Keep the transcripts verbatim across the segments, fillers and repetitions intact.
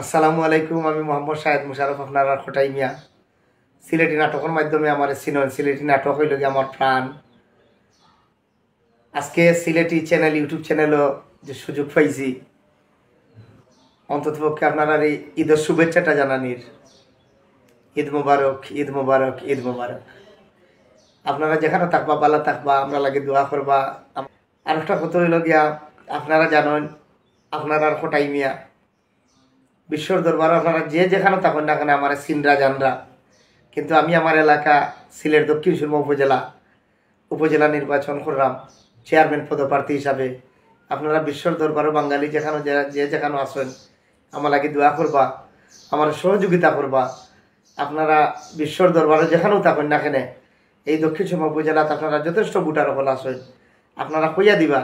আসসালামু আলাইকুম, আমি মোহাম্মদ শাহেদ মুশারফ, আপনারার খটাই মিয়া। সিলেটি নাটকর মাধ্যমে আমারে চিনইন। সিলেটি নাটক অইলো গিয়া আমার প্রাণ। আজকে সিলেটি চ্যানেল, YouTube চ্যানেলও যে সুযোগ পাইছি, অন্তত পক্ষে আপনারারে ঈদর শুভেচ্ছাটা জানানির। ঈদ মোবারক, ঈদ মোবারক, ঈদ মোবারক। আপনারা যেখানো থাকবা, ভালা থাকবা, আমরার লাগি দোয়া করবা। আম-, আরেকটা কথা অইলো গিয়া, আপনারা জানইন, আপনারার খটাই মিয়া বিশ্বর দরবারো আপনারা যে যেখানো থাকইন না কেনে, আমারে চিনরা জানরা। কিন্তু আমি আমার এলাকা সিলেট দক্ষিণ সুরমা উপজেলা, উপজেলা নির্বাচন করলাম চেয়ারম্যান পদপ্রার্থী হিসাবে। আপনারা বিশ্বর দরবারো বাঙালি যেখানো যে, যে যেখানো আছইন, আমার লাগি দোয়া করবা, আমার সহযোগিতা করবা। আপনারা বিশ্বর দরবারো যেখানো থাকইন না কেনে, এই দক্ষিণ সুরমা উপজেলাত আপনারা যথেষ্ট ভোটার অকল আছইন। আপনারা কইয়া দিবা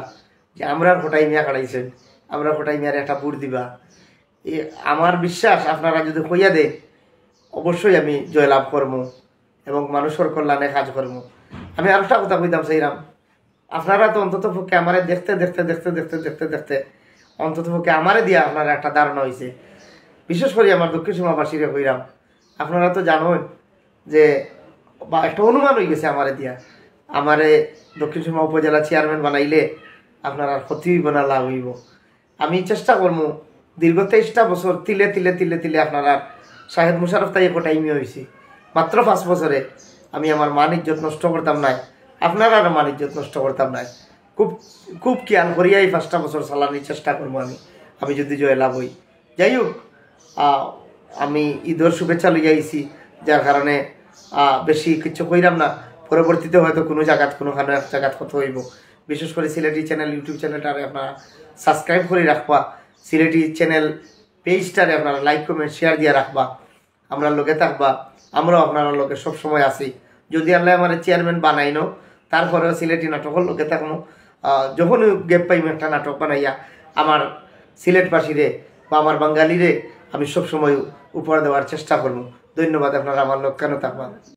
যে আমরার খটাই মিয়া খাড়াইছইন, আমরার খটাই মিয়ারে একটা ভোট দিবা। এই আমার বিশ্বাস, আপনারা যদি কইয়া দেইন, অবশ্যই আমি জয়লাভ করমু এবং মানুষর কল্যাণে কাজ করমু। আমি আরেকটা কথা কইতাম চাইরাম, আপনারা তো অন্তত পক্ষে আমারে দেখতে দেখতে দেখতে দেখতে দেখতে দেখতে অন্তত পক্ষে আমারে দিয়া আপনারা একটা ধারণা অইছে। বিশেষ করি আমার দক্ষিণ সুরমাবাসীরে কইরাম, আপনারা তো জানইন যে, বা একটা অনুমান অইগেছে আমারে দিয়া, আমারে দক্ষিণ সুরমা উপজেলা চেয়ারম্যান বানাইলে আপনারার ক্ষতি অইবো না লাভ অইবো। আমি চেষ্টা করমু দীর্ঘ তেইশটা বছর তিলে তিলে তিলে তিলে আপনারার শাহেদ মুশারফ তাই খটাই মিয়া অইছি। মাত্র পাঁচ বছরে আমি আমার মান ইজ্জত নষ্ট করতাম নায়, আপনারার মান ইজ্জত নষ্ট করতাম নায়। খুব, খুব খেয়াল করিয়া এই পাঁচটা বছর চালানির চেষ্টা করমু আমি, আমি যদি জয়লাভ অই। যাই হোক, আহ, আমি ঈদর শুভেচ্ছা লইয়া আইছি, যার কারণে, আহ, বেশি কিছু কইরাম না। পরবর্তীতে হয়তো কুনু জাগাত, কুনুখানো এক জাগাত কথা অইবো। বিশেষ করি সিলেটি চ্যানেল, YouTube চ্যানেলটারে আপনারা subscribe করি রাখবা, সিলেটি চ্যানেল পেজটারে আপনারা like, comment, share দিয়া রাখবা, আমরার লগে থাকবা, আমরাও আপনারার লগে সবসময় আছি। যদি আল্লায় আমারে চেয়ারম্যান বানাইন, তারপরেও সিলেটি নাটকর লগে থাকমু। আহ, যখনই gap পাইমু একটা নাটক বানাইয়া আমার সিলেটবাসীরে বা আমার বাঙালিরে আমি সবসময় উপহার দেওয়ার চেষ্টা করমু। ধন্যবাদ, আপনারা আমার লগে থাকবা।